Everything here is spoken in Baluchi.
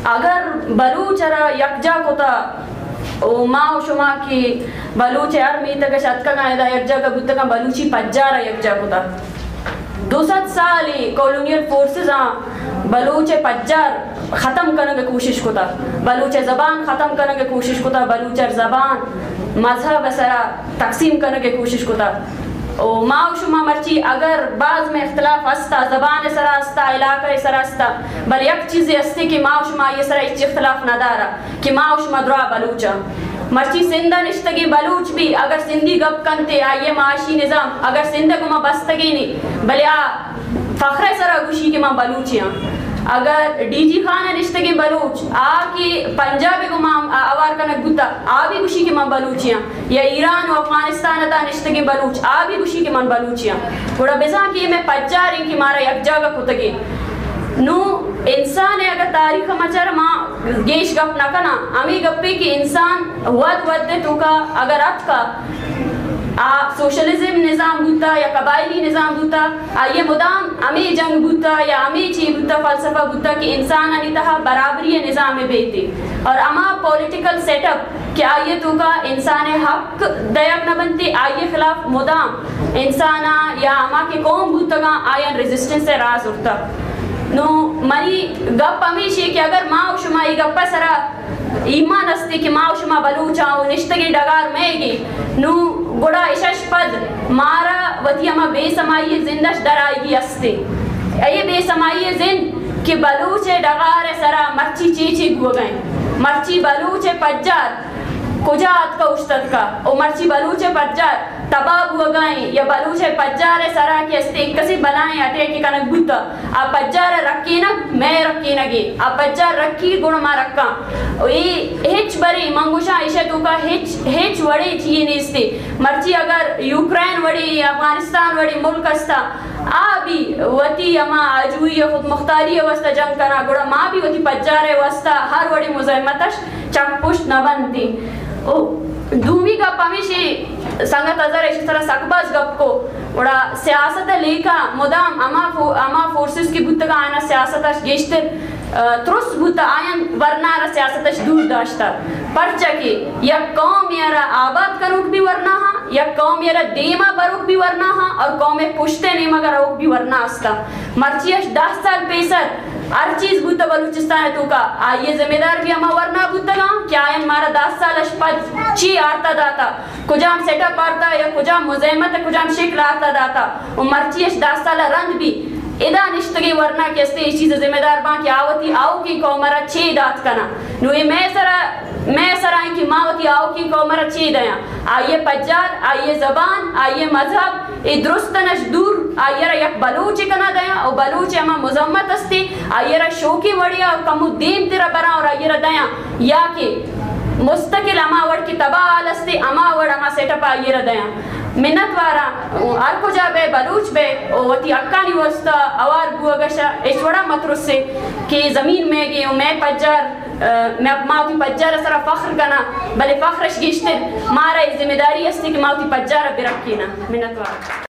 اگر بلوچ ء را یکجا کتا، او ما و شما کہ بلوچ ء ہر میتگ اش اتکگاں، ادا یکجاگہ بوتگاں، بلوچی پجار ء یکجا کتا۔ دو سد سال ء کالونیل فورسز آں بلوچ ء پجار ختم کنگ ء کوشش کتا، بلوچ ء زبان ختم کنگ ء کوشش کتا، بلوچ ء زبان، مذہب ء سرا تقسیم کنگ ء کوشش کتا۔ او ما و شما مرچی اگر باز میں اختلاف ہستا، زبان ء سرا ہستا، علاقہ ء سرا ہستا، بلے یک چیزے ہستے کہ ما و شما آئی ء سرا ہچ اختلاف نہ دارا کہ ما و شما دراہ بلوچ آں۔ مرچی سندھ ء نشتگیں بلوچ بھی اگر سندھی گپ کنتے، آئی ء معاشی نظام اگر سندھ ء گوما بستگیں نی، بلے آ فخر ء سرا گوشی کہ من بلوچے آں۔ اگر ڈی جی خان ء نشتگیں بلوچ، آ کہ پنجاب ء گوما ہم-، آ-، ہوار کنگ بوتا، آ بھی گوشی کہ من بلوچے آں۔ یا ایران و افغانستان ء تہا نشتگیں بلوچ، آ بھی گوشی کہ من بلوچے آں۔ گڑا بزاں کہ اے مئے پجار ایں کہ مارا یک جاگہ کتگیں۔ نوں انسان ء اگر تاریخ ء مچار ما گیش گپ نہ کناں، ہمے گپے کہ انسان وھد وھد ء توکا اگر اتکا، آ سوشلزم نظام بوتا یا قبائلی نظام بوتا، آئی ء مدام ہمے جنگ بوتا یا ہمے چی بوتا، فلسفہ بوتا کہ انسانانی تہا برابری ء نظام ء بیتے اور ہما پولیٹیکل سیٹ اپ کہ آئی ء توکا انسان ء حق دیگ نہ بنتے، آئی ء خلاف مدام انساناں یا ہما کہ قوم بوتگاں آیاں ریزسٹنس ء راہ زرتگ۔ نوں منی گپ ہمیش ایں کہ اگر ما و شما اے گپ ء سرا ایمان استے کہ ما و شما بلوچاں و نشتگیں ڈگار مئیگیں، نوں گڑا اشش پد مارا وتی ہما بے سمائی ء زند اش در آئیگی استے۔ اے بے سمائی ء زند کہ بلوچ ء ڈگار ء سرا مرچی چے چے بوگا انت، مرچی بلوچ ء پجار کجا اتکا اوشتاتکا و مرچی بلوچ ء پجار تباہ بوگا ایں یا بلوچ ء پجار ء سرا کہ استے کسے بلائیں اٹیک کنگ بوتا، آ پجار ء رکینگ مئے رکینگ ایں، آ پجار رکی گڑا ما رکاں۔ و اے ہچ برے من گوشاں ایشی ء توکا ہچ، ہچ وڑیں چیے نیستے۔ مرچی اگر یوکرین وڑیں یا افغانستان وڑیں ملک استا، آ بھی وتی ہما آجوئی ء خود مختاری ء واسطہ جنگ کناں، گڑا ما بھی وتی پجار ء واسطہ ہر وڑیں مزاحمت اش چک پشت نہ بنتیں۔ او دومی گپ ہمیش ایں، سنگت اظہر ایشی سرا سک باز گپ کو، گڑا سیاست ء لیکہ مدام ہما فو-، ہما فورسز کہ بوتگاں آیانا سیاست اش گیشتر، ء، ترس بوتا، آیان ورنا را سیاست اش دور داشتا۔ پرچا کہ یک قوم ء را آباد کنوک بھی ورنا ہاں، یک قوم ء را دیما بروک بھی ورنا ہاں اور قوم ء پشت ء نیمگ ء روک بھی ورنا استا۔ مرچی اش دہ سال پیسر ہر چیز بوتا بلوچستان ء توکا، آئی ء ذمہ دار بھی ہما ورنا بوتگاں کہ آیان مارا دہ سال اش پد چی آرتا داتا، کجام سیٹ اپ آرتا یا کجام مزاحمت ء کجام شکل آرتا داتا، و مرچی اش دہ سال ء رند بھی ادا نشتگیں ورنا کہ استے اے چیز ء ذمہ دار باں کہ آ وتی آؤکیں قوم ء را چے دات کناں۔ نوں اے مئے سرا، مئے سرا ایں کہ ما وتی آؤکیں قوم ء را چے دیاں۔ آئی ء پجار، آئی ء زبان، آئی ء مذہب، اے درستن اش دور، آئی ء را یک بلوچے کناں دیاں، او بلوچ ء ہما مذمت استے، آئی ء را شوکیں وڑے ء کمو دیم تر ء براں اور آئی ء را دیاں، یا کہ مستقل ہما وڑ کہ تباہ حال استے، ہما وڑ ہما سیٹ اپ آئی ء را دیاں۔ منت واراں، ہر کجا بئے، بلوچ بئے، او وتی حقانی واسطہ اوار بوگ اش ء ہچ وڑا مترسے کہ زمین مئیگیں و مئے پجار، ء، مئے، ما وتی پجار ء سرا فخر کناں، بلے فخر اش گیشتر مارا اے ذمہ داری استے کہ ما وتی پجار ء برکیناں۔ منت وار۔